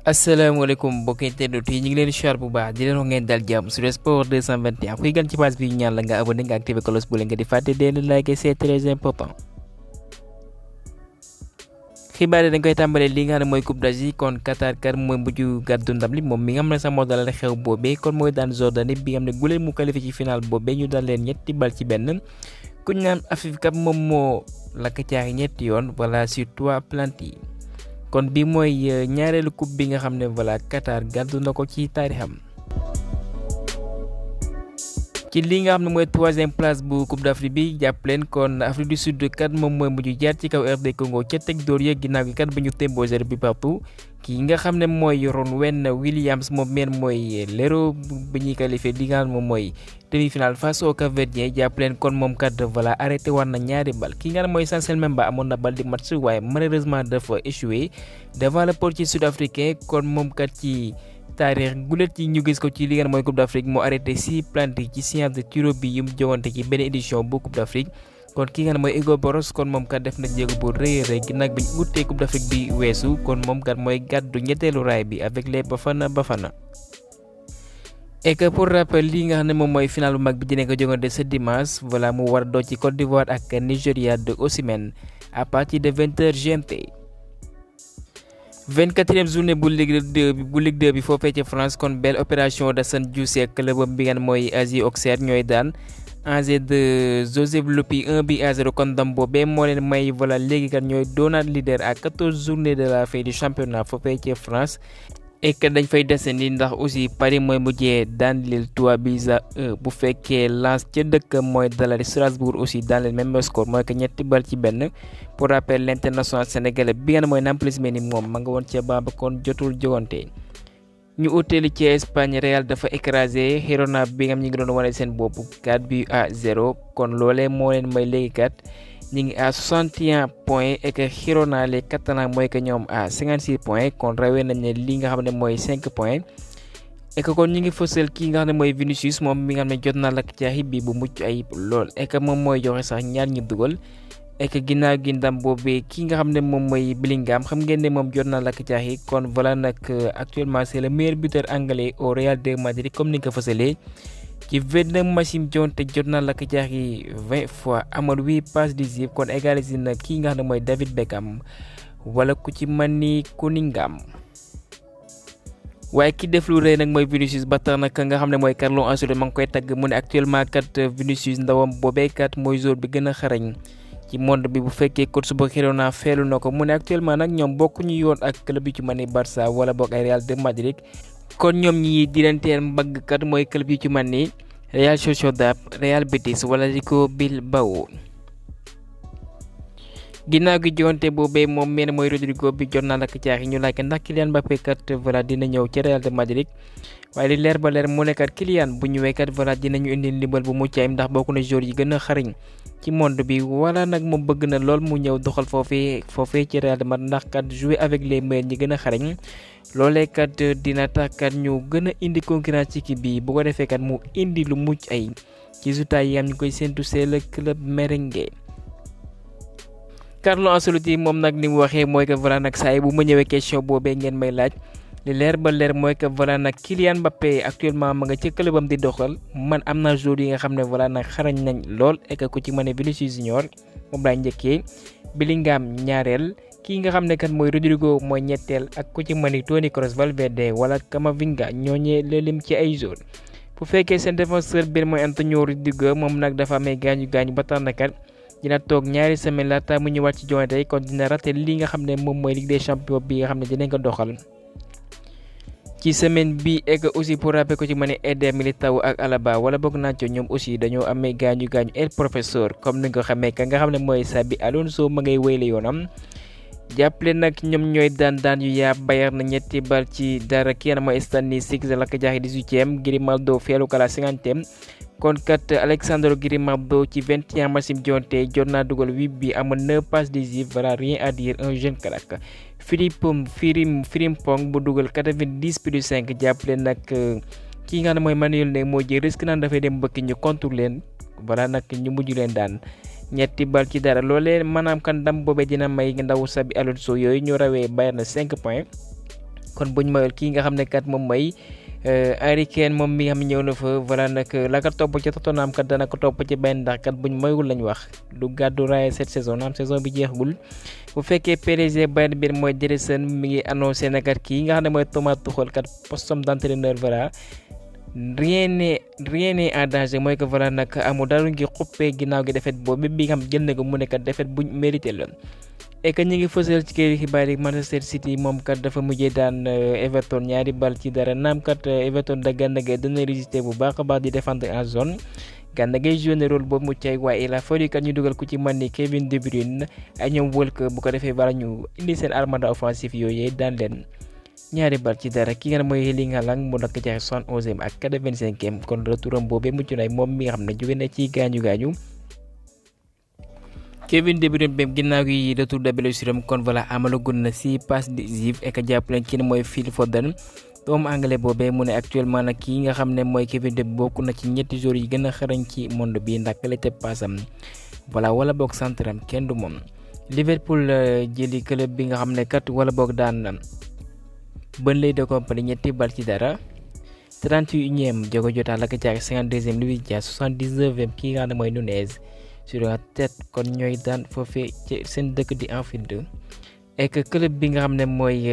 asalaamaaleykum mbokki internautes yi ñu ngi leen di siyaar bu baax di leen wax ngeen dal jàmm sur sport 221 kuy gan ci page bi ñaan la nga abonné nga activé cloche bu leen nga di fàtte den like c'est très important. xibaar yi dañ koy tàmbalee li nga xam ne mooy Coupe d'Asie kon Qatar kar mooy mujj gàddu ndam li moom mi nga xam ne sax moo dalal xew boobee kon mooy daan Jordanie bi nga xam ne gulee mu qualifié ci final boobee ñu daan leen ñetti bal ci benn ku ñu naan Afif Cup moom moo lakk caaxi ñetti yoon voilà sur 3 penalty yi. kon bi mooy ñaareelu coupe bi nga xam ne voilà Qatar gàddu na ko ci taarixam ci li nga xam ne mooy 3e place bu Coupe d'Afrique bi jàpp leen kon Afrique du Sud kat moom mooy mujj jaar ci kaw RD Congo ca teg dóor ya ginnaaw gi kat ba ñu témboo 0 bi partout kii nga xam ne mooy Ronwen Williams moom meen mooy l'héros bi ñuy qualifié li nga xam ne moom mooy demi-finale face au Cap-Verdien jàpp leen kon moom kat voilà arrêté war na ñaari bal ki nga xam ne mooy Chancel Mbemba amoon na bal di match waaye malheureusement dafa échoué devant le portier sud-africain kon moom kat ci taarix gulet yi ñu gis ko ci li nga xam ne mooy Coupe d'Afrique moo arrêté 6 penalty ci séance de tir bi yu mu jogante ci benn édition bu Coupe d'Afrique kon ki nga xam ne mooy Hugo Boros kon moom kat def na jéego bu rëy rëy ginnaaw bi ñu utee Coupe d'Afrique bi weesu kon moom kat mooy gàddu ñetteelu raay bi avec les Bafana. et que pour rappel li nga xam ne moom mooy final bu mag bi dina ko jogante ce dimanche voilà mu war a doo ci Côte d'Ivoire ak Nigeria de Osimhen à partir de 20h GMT. 24e journée bu Ligue 2 bi foofee ci France kon belle opération d'Assane Diouf ak club bi nga mooy AS Auxerre ñooy daan Angers de Joseph Lopi 1-0 kon ndam boobee moo leen may voilà léegi kat ñooy doonaat leader à 14 journées de la fin du championnat foofee ci France. et que dañ fay desandi ndax aussi Paris mooy mujjee daan Lille 3-1 bu fekkee Lens ca dëkk mooy dalal Strasbourg aussi dans le même score mooy que ñetti bal ci benn pour rappel l'international sénégalais bi nga mooy Nampalys Mendy moom ma nga woon ca baba kon jotul jogante. ñu uteeli ci Espagne Real dafa écrasé Girona bi nga ñu ngi doon wane seen bopp 4-0 kon loolee moo leen may léegi kat ñu ngi à 61 points et que Girona les Catalans mooy que ñoom à 56 points kon rawee nañ ne li nga xam ne mooy 5 points et que kon ñu ngi fësal kii nga xam ne mooy Vinicius moom mi nga xam ne jot na lakk caaxi bi bu mucc ayib lool et que moom mooy joxe sax ñaar ñu dugal et que ginnaaw gi ndam boobee kii nga xam ne moom mooy Bellingham xam ngeen ne moom jot na lakk caaxi kon voilà nag actuellement c'est le meilleur buteur anglais au Real de Madrid comme ni nga ko fësalee. ci 29 machine jonte jot na lakk caaxi 20 fois amal 8 passes décisives kon égalisé na kii nga xam ne mooy David Beckham wala ku ci mën ni Cunningham. waaye ki def lu rëy nag mooy Vinicius ba tax nag nga xam ne mooy Carlo Ancelotti ma ngi koy tagg mu ne actuellement kat Vinicius ndawam boobee kat mooy joueur bi gën a xarañ ci monde bi bu fekkee coach bu Girona feelu na ko mu ne actuellement nag ñoom bokkuñu yoon ak club yu ci mën ni Barça wala boog ay Real de Madrid. kon ñoom ñi di leen teel mbagg kat mooy club yu ci mel ni Real Sociedad Real Betis wala Athletic Bilbao. ginnaaw gi jonte boobee moom meen mooy Rodrigo bi jot na lakk caaxi ñu laaj ndax Kylian Mbappé kat voilà dina ñëw ci Real de Madrid waaye li leer ba leer mu ne kat Kylian bu ñëwee kat voilà dinañu indi ndimbal bu mucc ayib ndax bokk na joueur yi gën a xariñ ci monde bi wala nag moom bëgg na lool mu ñëw doxal foofee ci Real de Madrid ndax kat jouer avec les meilleurs ñi gën a xariñ loolee kat dina tax kat ñu gën a indi concurrence ci équipe bi bu ko defee kat mu indi lu mucc ay ci résultats yi am ñu koy séntu c'est le club merengue. Carlo Ancelotti moom nag ni mu waxee mooy que voilà nag saa yi bu ma ñëwee question boobee ngeen may laaj li leer ba leer mooy que voilà nag Kylian Mbappé actuellement ma nga ca clubam di doxal man am na joueurs yi nga xam ne voilà nag xarañ nañ lool et que ku ci mën a Vinicius Junior moom laay njëkkee Bellingham ñaareel. kii nga xam ne kat mooy Rodrigo mooy ñetteel ak ku ci mën ni Toni Kroos Valverde wala Camavinga ñooñee la lim ci ay joueurs bu fekkee seen défenseur bi mooy Antonio Rudiger moom nag dafa amee gaañu ba tax na kat dina toog ñaari semaine laata mu ñëwaat ci joŋante yi kon dina raté li nga xam ne moom mooy Ligue des Champions bi nga xam ne dinañ ko doxal ci semaine bi et aussi pour rappel ko ci mën ni Eder Militao ak Alaba wala boog Nacho ñoom aussi dañoo amee gaañu el professeur comme ni nga ko xamee ka nga xam ne mooy Xabi Alonso ma ngay wéyle yoonam. jàppale nag ñoom ñooy daan yu yaa Bayern na ñetti bal ci dara kii na mooy Stanislas lakk jaaxi 18e Grimaldo feelu kala 50e kon kat Alexandre Grimaldo ci 21 matchs jonte jot naa dugal 8 bi amul 9 passes décisives voilà rien à dire un jeune crack. Frimpong bu dugal 90+5 jàppale nag kii nga xam ne mooy Manuel ne moo jël risque naan dafay dem bëkk ñu contre leen voilà nag ñu mujj leen daan. ñetti bal ci dara loolee maanaam kan ndam boobee dina may ndaw Xabi Alonso yooyu ñu rawee Bayern na 5 points kon buñ mayul kii nga xam ne kat moom mooy Harry Kane moom mi nga xam ne ñëw na fa voilà nag la ko topp ci Tottenham kat dana ko topp ci benn ndax kat buñ mayul lañ wax du gàddu raaya cette saison am saison bi jeexagul. bu fekkee PSG Bayern bi mooy Dresden mi ngi annoncé na kat kii nga xam ne mooy Thomas Tuchel kat postam d'entraîneur voilà rien n'est en danger mooy que voilà nag amul dara ngi xuppee ginnaaw gi defet boobu bi nga xam jël na ko mu nekk defet buñ mérité la. et que ñu ngi fësal ci kër xibaar yi Manchester City moom kat dafa mujjee daan Everton ñaari bal ci dara naam kat Everton da Gana Gueye dana résister bu baax a baax di défendre en zone Gana Gueye joué na rôle boobu mu cay waaye il a fallu kat ñu dugal ku ci man ni Kevin De Bruyne ay ñoom Walker bu ko defee bala ñu indi seen armada offensif yooyu daan leen ñaari bal ci dara ki nga xam mooy Erling Haaland mu nekk ci 71e ak 85e kon retouram boobee mucc na moom mi nga xam ne jóge na ci gaañu. Kevin De Bruyne même ginnaaw gi retour de blessure am kon voilà amalagun na 6 passes décisives et que jàpp leen ki ne mooy Phil Foden doomu anglais boobee mu ne actuellement nag kii nga xam ne mooy Kevin De bokk na ci ñetti joueurs yi gën a xarañ ci monde bi ndax qualité passam voilà wala boog centram kenn du moom. Liverpool jëli club bi nga xam ne kat wala boog daan Burnley de Company ñetti bal ci dara 31e jogo jotaa la ko jaay 52e Luis Diaz 79e kii nga xam ne mooy Nunez. sur la tête kon ñooy daan foofee ci seen dëkk di Anfield et que club bi nga xam ne mooy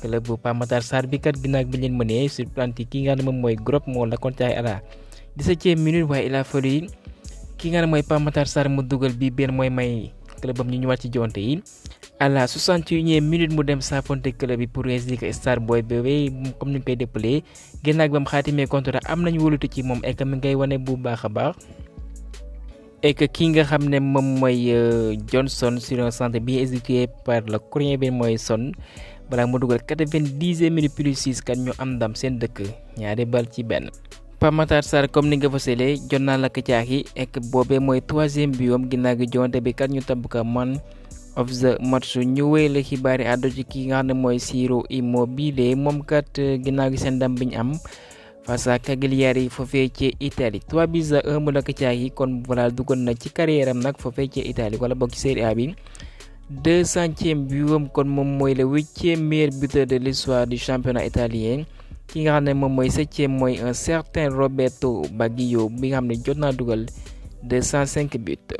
club bu Pape Matar Sarr bi kat ginnaaw bi leen mënee sur planti ki nga xam ne moom mooy Groupe moo la kontaay à la 17e minute waaye il a fallu ki nga xam ne mooy Pape Matar Sarr mu dugal bi benn mooy may club am ñu ñëwaat ci jonte yi à la 61e minute mu dem saafonte club bi pour résister Star Boy bébé comme ni ñu koy déppelee ginnaaw bi ba mu xaatimee contrat am nañu wóolute ci moom et que mi ngay wane bu baax a baax. et que ki nga xam ne moom mooy Johnson sur un centre bien exécuté par le coréen bi mooy Son balaa mu dugal 90e minute plus 6 kat ñu am ndam seen dëkk ñaari bal ci benn. Pape Matar Sarr comme ni nga fasalee jot naa la ko caaxi et que boobee mooy 3e bi yoom ginnaaw gi jonte bi kat ñu tabb ko man of the match ñu wéy la xibaar yi àddu ci ki nga xam ne mooy Ciro Immobile moom kat ginnaaw gi seen ndam bi ñu am. face à Cagliari foofee ci Italie 3-1 mu la ko caagi kon voilà dugal na ci carrière am nag foofee ci Italie wala boog ci Serie A bi 200e biwam kon moom mooy le 8e meilleur buteur de l'histoire du championnat italien ki nga xam ne moom mooy 7e mooy un certain Roberto Baggio bi nga xam ne jot naa dugal 205 buts.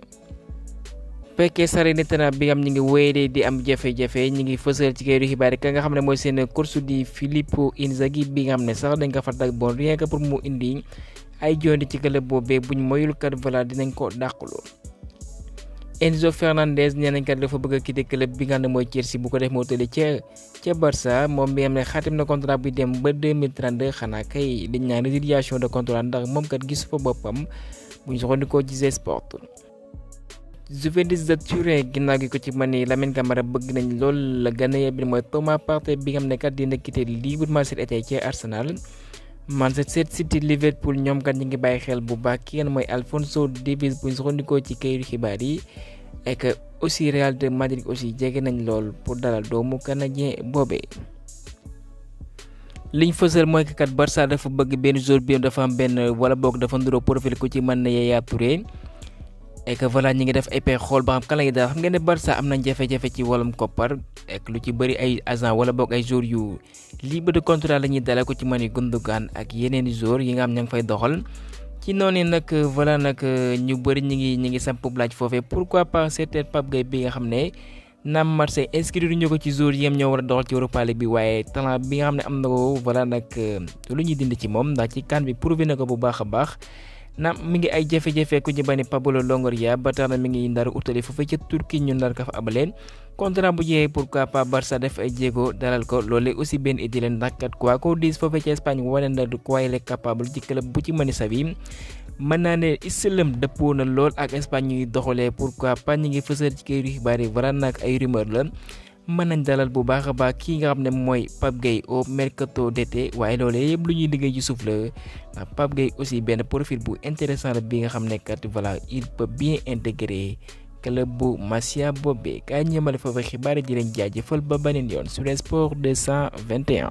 fekkee Salernitana bi nga xam ñi ngi wéyee di am jafe-jafe ñi ngi fësal ci kaydu xibaar ka nga xam ne mooy seen course di Filippo Inzaghi bi nga xam ne sax dañ ko fa tag bon rien que pour mu indi ay jondi ci club boobee buñ moyul kat voilà dinañ ko dàqaloo. Enzo Fernandez nee nañ kat dafa bëgg a quitter club bi nga xam ne mooy Chelsea bu ko def moo tële ca Barça moom bi nga xam ne xaatim na contrat bi dem ba 2032 xanaa kay dañ naan résiliation de contrat ndax moom kat gisu fa boppam buñ soxandikoo ci Sport. Juventus de Turin ginnaaw gi ko ci man ni Lamine Camara bëgg nañ lool la Ghanéen bi mooy Thomas Partey bi nga xam ne kat dina quitter librement cet été ci Arsenal. Manchester City Liverpool ñoom kat ñu ngi bàyyi xel bu baax ki ngeen mooy Alphonso Davies buñ soxandikoo ci kayitu xibaar yi et que aussi Real de Madrid aussi jege nañ lool pour dalal doomu canadien boobee. liñ fësal mooy que kat Barça dafa bëgg benn joueur bi dafa am benn wala boog dafa nduroo profil ku ci mën na Yaya Touré. et que voilà ñi ngi def ay pexe xool ba xam kan la ñuy daal xam ngeen ne Barça am nañ jafe-jafe ci wàllum koppar ak lu ci bëri ay agent wala boog ay joueurs yu libre de contrat la ñuy dalal ko ci mën Gundogan ak yeneen i joueurs yi nga xam ña ngi fay doxal ci noonu nag voilà nag ñu bëri ñi ngi samp laaj foofee pourquoi pas certain Pape Gueye bi nga xam ne naam Marseille inscrire ñu ko ci joueurs yi ñoo war a doxal ci Europa League bi waaye talent bi nga xam ne am na ko voilà nag lu ñuy dind ci moom ndax ci kan bi prouvé na ko bu baax a baax. naam mi ngi ay jafe-jafe ku ñu bani Pablo Longoria ba tax na mi ngi ndar utali foofu ca Turquie ñu ndar ka fa abaleen contrat bu jeexee pourquoi pas Barça def ay jéego dalal ko loolee aussi benn idée leen ndax kat quoi ko dis foofu ca Espagne wane na quoi il est capable ci club bu ci mën a savi mën naa ne islam dëppoo na lool ak Espagne ñuy doxalee pourquoi pas ñi ngi fësal ci kayit xibaar yi voilà nag ay rumeur la mën nañ dalal bu baax a baax kii nga xam ne mooy Pape Gueye au mercato d'été waaye loolee yëpp lu ñuy liggéey ci suuf la ndax Pape Gueye aussi benn profil bu intéressant la bi nga xam ne kat voilà il peut bien intégrer club bu Masia boobee kaay ñëmale foofu xibaar yi di leen jaajëfal ba beneen yoon sur Sport 221.